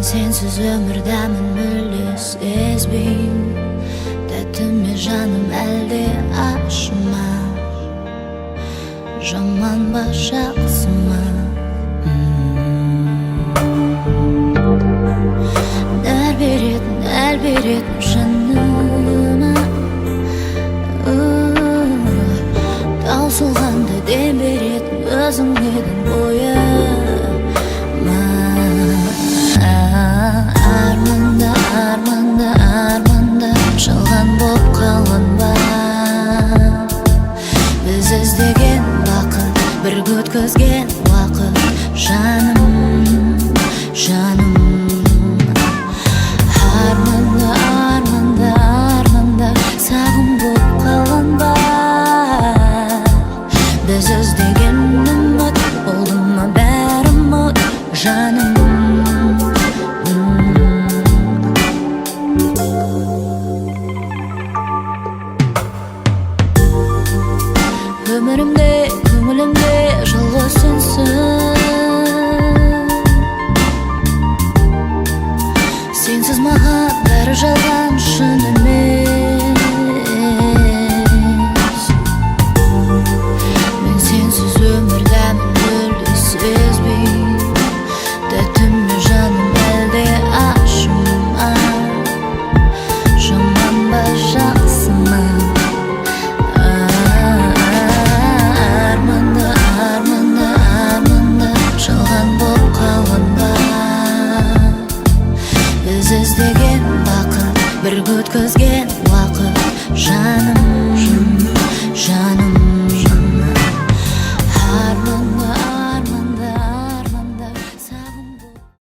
Сенсіз өмір дәмін мүлде сезбеймін. Тәтті ме, жаным, әлде ащы ма? Жаман ба, жақсы ма? Нәр беретін, әл беретін жаныма, таусылғанда дем беретін өзің едің бойыма. Арманда, арманда, арманда, жалған боп қалған ба біз іздеген бақыт, бірге өткізген уақыт, жаным, жаным? Арманда, арманда, арманда, сағым боп қалған ба біз іздеген үміт, болды ма бәрі ұмыт, жаным? Өмірімде, көңілімде жалғыз сенсің. Сенсіз маған бәрі жалған, шын емес. Мен сенсіз өмір дәмін мүлде сезбеймін. Тәтті ме, жаным, әлде ащы ма? Жаман ба, жақсы ма? Арманда, арманда, арманда, жалған боп қалған ба біз іздеген бақыт, бірге өткізген уақыт, жаным?